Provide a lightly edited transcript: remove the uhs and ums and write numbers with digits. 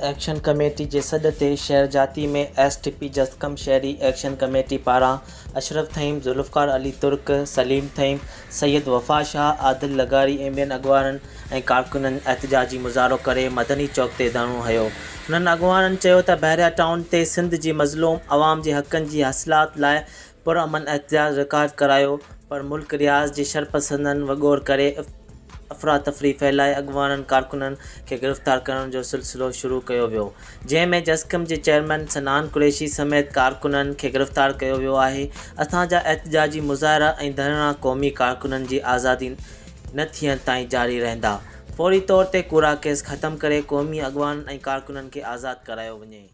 Action committee جي سڏ تي شهر جاتي ۾ ايس ٽي پي جسقم شهري ايڪشن ڪميٽي پاران اشرف ٿهيم، ذوالفقار علي ترڪ، سليم ٿهيم، سيد وفا شاهه، عادل لغاري ۽ ٻين اڳواڻن ۽ ڪارڪنن احتجاجي مظاهرو ڪري مدني چوڪ تي ڌرڻو هنيو. هنن اڳواڻن چيو ته بحريا ٽائون تي سنڌ جي مظلوم عوام جي حقن جي حاصلات لاء پرامن احتجاج رڪارڊ ڪرايو پر ملڪ رياض جي شرپسندن وڳوڙ ڪري افراتفري ڦهلائي اڳواڻن ڪارڪنن کي گرفتار ڪرڻ جو سلسلو شروع ڪيو ويو جنهن ۾ جسقم جي چيئرمين صنعان قريشي سميت ڪارڪنن کي گرفتار ڪيو ويو آهي اسان جا احتجاجي مظاهرا ۽ ڌرڻا قومي ڪارڪنن جي آزادي نه ٿيڻ تائين جاري رهندا فوري طور تي ڪوڙا ڪيس ختم ڪري قومي اڳواڻن ۽ ڪارڪنن کي آزاد ڪرايو وڃي.